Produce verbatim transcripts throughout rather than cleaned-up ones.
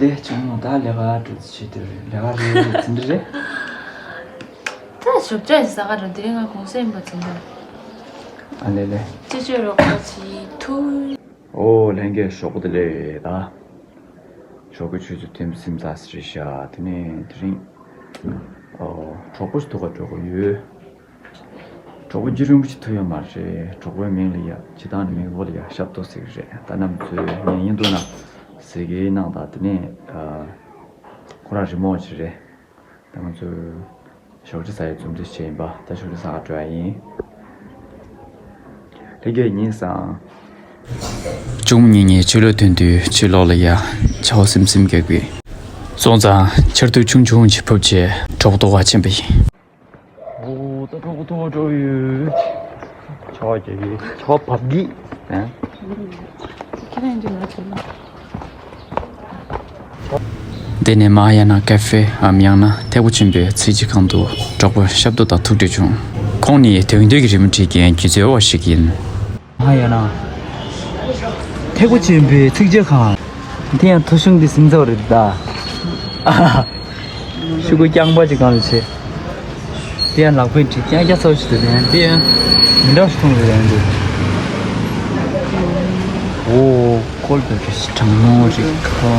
དེ་ཆུང་མ་ད་ལས་ཀ་འགྲོ་ཚུལ་བྱེད་དེ་རེད། ལས་ཀ་རེད་ཚིན་རེད། ད་ཞོགས་ཇ་ཟ་ག་ར་དེ་རིང་ང་གུང་སེང་ཡིན་པ་ཚིན་ད། ཨ་ལེ་ལེ། ཅི་བྱོས་རོགས་པ་བྱེད་ཐུ། ཨོ་ལྷན་རྒྱས་ཞོགས་པ་བདེ་ལེགས། ད་ཞོགས་པའི་ཆུ་ཚོད་བདུན་ཙམ་ཙམ་རེད་ཤག་དེ་ནས་དེ་རིང་ཨོ་གྲོགས་པོ་ཞིག་ཐུག་ག་འགྲོ་གི་ཡོད། གྲོགས་པོ་རྒྱུན་རིང་པོ་ཞིག་ཐུག་ཡོད་མ་རེད། གྲོགས་པོའི་མིང་ལ་ཡ་སྤྱིར་བཏང་ནས་མིང་པོ་ལ་ཡ་ཞབས་ཏོག་ཟེར་གི་རེད། ད་རྣམ་ཚོས་ཉན་ཡིན་འདུག་ན་གཟིགས་གི་གནང་དང་། དེ་ནས་ཨ་ཁོ་རང་རི་མོ་ཞིག་རེད། ད་ང་ཚོས་ཞོགས་ཇ་ཟ་ཡའི་འཛོམས་འདུ་བྱས་ཡིན་པ། ད་ཞོགས་ཇ་ཟ་ག་འགྲོ་ཡ་ཡིན། ལྷན་རྒྱས་ཉིན་བཟང་། གཅུང་མོ་གཉིས་ཕྱི་ལོགས་ཐོན་དུས་ཕྱི་ལོགས་ལ་ཡ་ཆར་པ་སིམ་སིམ་རྒྱག་གི། སོང་ཙང་ཆར་ཐིགས་ཆུང་ཆུང་ཞིག་ཕབ་བྱས་གྲོགས་པོ་ཐུག་ག་ཕྱིན་པ་ཡིན། ཨོ་ད་གྲོགས་པོ་ཐུག་ག་འགྲོ་ཡོད། ཆར་པ་རྒྱག་གི། ཆར་པ་བབས་ཀྱི། ཨ། ཁྱེད་རང་འདི་ང་ཚོ་ལ། འདི་ནི་མ་ཧཱ་ཡ་ན་ཀ་ཧྥེ་འམ་ཡང་ན་ཐེག་པ་ཆེན་པོའི་ཚིག་ཇི་ཁང་དུ་གྲོགས་པོ་ཞབས་ཏོག་དང་ཐུག་འཕྲད་བྱུང་། ཁོང་ནི་དོན་གཉེར་གྱི་རི་མོ་བྲིས་མཁན་སྒྱུ་རྩལ་བ་ཞིག་ཡིན། མ་ཧཱ་ཡ་ན་ཐེག་པ་ཆེན་པོའི་ཚིག་ཇི་ཁང་། དེ་ཡང་ཐོ་གཞུང་འདི་སིམ་ཚོགས་རེད་ད། ཤུ་གུ་རྐྱང་པ་ཅིག་གང་ལ་བྱེད། དེ་ཡང་ལག་པས་བྲིས་རྐྱང་རྐྱང་ཚོགས་ཤིག་ཏུ་ལེན། དེ་ཡང་མི་འདྲ་ཞིག་མཐོང་རེད་ཡང་འདུག་ཨོ་ཁོལ་བོད་ཀྱི་གྲང་མོ་རེད་ཁོ།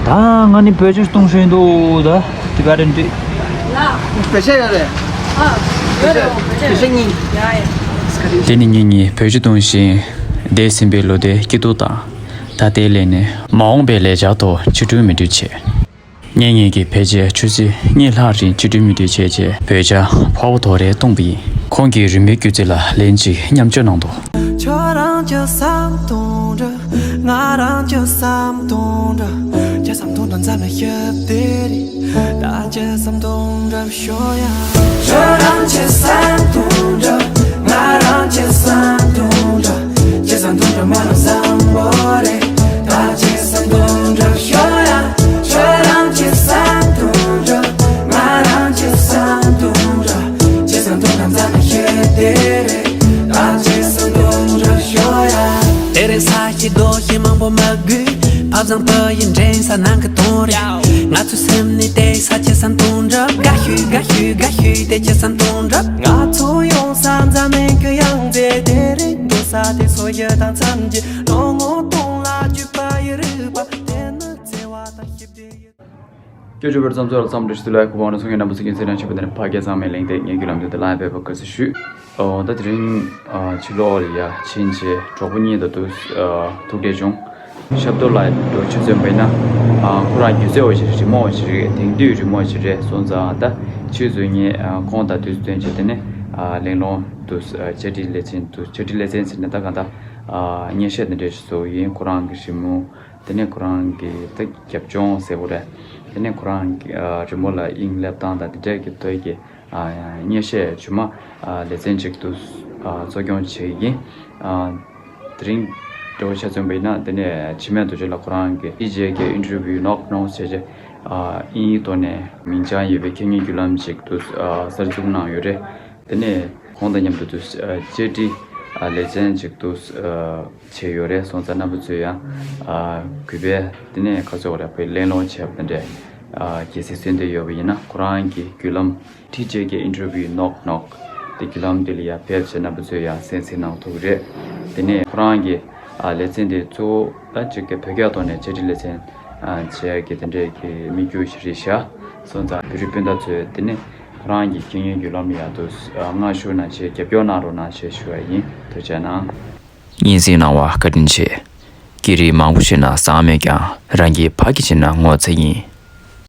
ད་ང་ནི་བོད་ཆས་གཏོང་ཤེས་འདུག་ད་དེ་ག་རེ་འདྲི། བོད་ཆས་ཡོད་རེད། ཨ་ཡོད་རེད། བོད་ཆས་གཉིས། ཡ་ཡ། དེ་ནི་ངེད་གཉིས་བོད་ཆས་གཏོང་བཞིན་འདས་ཟིན་པའི་ལོ་ཟླའི་སྐྱིད་སྡུག་དང་། ད་ལྟའི་ལས་ནས་མ་འོངས་པའི་ལས་འཆར་ཐོག་ཕྱིར་སྤྲོད་མི་སྤྲོད་བྱས། ངེད་གཉིས་ཀྱིས་ཕལ་ཆེར་ཆུ་ཚོད་གཉིས་ལྷག་རིང་ཕྱིར་སྤྲོད་མི་སྤྲོད་བྱས་རྗེས་བོད་ཇ་ཕོར་པ་དོ་རེ་བཏུངས་པ་ཡིན། ཁོང་གི་རི་མོའི་སྒྱུ་རྩལ་ལ་ལན་གཅིག་མཉམ་སྤྱོད་གནང་འདུག་ཁྱོད་རང་ཅི་བསམ་གཏོང་འདྲ། ང་རང་ཅི་བསམ་གཏོང་འདྲ། ཅི་བསམ་གཏོང་འདྲ་འཛམ་གླིང་ཞི་བདེ་རེད། ད་ཅི་བསམ་གཏོང་འདྲ་ཤོ་ཡ། ཁྱོད་རང་ཅི་བསམ་གཏོང་འདྲ། ང་རང་ཅི་བསམ་གཏོང་འདྲ། ཅི་བསམ་གཏོང་འདྲ་མ་ལ་བཟང་བོ་རེད། ད་ཅི་བསམ་གཏོང་འདྲ་ཤོ་ཡ། ཁྱོད་རང་ཅི་བསམ་གཏོང་འདྲ། ང་རང་ཅི་བསམ་གཏོང་འདྲ། ཅི་བསམ་གཏོང་འདྲ་འཛམ་གླིང་ཞི་བདེ་རེད། ད་ཅི་བསམ་གཏོང་འདྲ་ཤོ་ཡ། དེ་རིང་ས་ཞིག་རྡོ་ཞིག་མང་པོ་མ་དགོས། ཕ་བཟང་ཕ་ཡིན་འདྲེན་ས་ནང་གི་དོན་རེད། ང་ཚོའི་སེམས་ནི་བདེ་ས་ཅི་བསམ་གཏོང་འདྲ། དགའ་ཤོས་དགའ་ཤོས་དགའ་ཤོས་དེ་ཅི་བསམ་གཏོང་འདྲ། ང་ཚོ་ཡོང་ས་འཛམ་གླིང་གི་ཡང་རྩེ་དེ་རེད། འགྲོ་ས་དེ་སོ་ཡི་དང་མཚམས་ཀྱི་ལོ་ངོ་སྟོང་ལ་བརྒྱུད་པ་ཡི་རིག་པ་དེ་ནི་བརྩེ་བ་དང་ཞི་བདེ་ཡི། སྐྱོ་བརྗོད་པར་བརྩམས་ཚོར་ལ་བརྩམས་འདྲི་ཞུ་ལ་ཁུ་བ་ནུ་སོང་གི་རྣམ་པ་ཚོ་ཀུན་ཚེ་རང་ཆེན་པོ་དེ་ནི་ཕ་སྐད་གཙང་མའི་གླེང་སྟེགས་ངེད་ཀྱི་ལམ་སྟོན་དུ་ལ་ཡང་ཕེབས་པ་དགའ་བསུ་ཞུ། ཨོ་ད་དེ་རིང་ཨ་ཕྱི་ལོགས་ལ་ཡ་ཕྱིན་རྗེས་གྲོགས་པོ་གཉིས་དང་དུ་ཨ་ཐུག་འཕྲད་བྱུང་། ཞབས་ཏོག་ལ་འགྲོ་ཆུ་ཚོད་པ་ཡིན་ན་ཨ་ཁོ་རང་སྒྱུ་རྩལ་བ་ཞིག་རེད། རི་མོ་བ་ཞིག་རེད། དེང་དུས་རི་མོ་ཞིག་རེད། སོང་ཙང་ད་ཆུ་ཚོད་ངས་ཨ་ཁོང་དང་དུས་སུ་སྟོན་བྱས། དེ་ནས་ཨ་གླེང་སློང་དུ་ཨ་བཅར་འདྲི་ལེ་ཚན་དུ་བཅར་འདྲི་ལེ་ཚན་ཟེར་ནས་ད་གང་ལྟར་ཨ་སྙན་ཤལ་དེ་འདྲ་ཞིག་བཟོ་ཡིན། ཁོ་རང་གི་རི་མོ། དེ་ནས་ཁོ་རང་གི་ད་རྒྱབ་ལྗོངས་ཟེར་དགོས་རེད། དེ་ནས་ཁོ་རང་གི་ཨ་རི་མོ་ལ་དབྱིངས་སླེབས་སྟངས་དང་དེ་འདྲས་ཀྱི་ཐོག་གི་ཨ་སྙན་ཤལ་རྗེས་མ་ཨ་ལེ་ཚན་ཅིག་ཏུ་ཨ་གཙོ་སྐྱོང་བྱེད་ཀྱི་ཡིན། ཨ་དེ་རིང་འདྲ་བོ་ཆ་མཚོན་པ་ཡིན་ན། དེ་ནས་འཆི་མེད་རྡོ་རྗེ་ལགས་ཁོ་རང་གི་ཨི་ཇེ་གི་ཨིན་ཊར་བིའུ་ནོག་ནོག་བྱས་རྗེས་ཨ་དབྱིན་ཡིག་ཐོག་ནས་མིང་བྱང་ཡོད་པའི་ཁེ་ཉིན་བརྒྱུད་ལམ་ཅིག་ཏུ་ཨ་གསར་འཛུགས་གནང་ཡོད་རེད། དེ་ནས་ཁོང་དང་མཉམ་དུ་དུ་ཨ་བཅར་འདྲི་ཨ་ལེ་ཚན་ཅིག་ཏུ་ཨ་བྱས་ཡོད་རེད། སོང་ཙང་རྣམ་པ་ཚོས་ཡང་ཨ་གུས་པས་དེ་ནས་ཁ་ཕྱོགས་རེ་བའི་གླེང་སློང་བྱས་པ་དེ་འདྲས་ཨ་གལ་སྲིད་གསན་འདོད་ཡོད་པ་ཡིན་ན། ཁོ་རང་གི་བརྒྱུད་ལམ་ཨི་ཇེ་གི་ཨིན་ཊར་བིའུ་ནོག་ནོག་དེ་བརྒྱུད་ལམ་དེ་ལ་ཡང་ཕེབས་བྱས་རྣམ་པ་ཚོས་ཡང་གསན་གཟིགས་གནང་ཐུབ་ཀྱི་རེད། དེ་ནས་ཁོ་རང་གི་ཨ་ལེ་ཚན་དེ་གཙོ་བོ་ད་ཅིག་གི་བོད་སྐད་ཐོག་ནས་བཅར་འདྲི་ལེ་ཚན་ཨ་བྱས་ཀྱི་དེ་འདྲས་ཀྱི་དམིགས་ཡུལ་ཞིག་རེད་ཤག་སོང་ཙང་བོད་རིགས་སྤུན་ཟླ་ཚོས་དེ་ནས་ཁོ་རང་གི་ཁེ་ཉིན་བརྒྱུད་ལམ་ཡང་དུ་ཨ་མངའ་ཞུ་གནང་བྱས་རྒྱབ་སྐྱོར་གནང་རོགས་གནང་ཞེས་ཞུ་བ་ཡིན། ཐུགས་རྗེ་གནང་། སྙན་སེང་གནང་བ་བཀའ་དྲིན་ཆེ། སྐད་རིགས་མང་པོ་ཤེས་ན་བཟང་མེད་ཀྱང་རང་གི་ཕ་གི་བྱས་ན་ངོ་ཚ་ཡིན།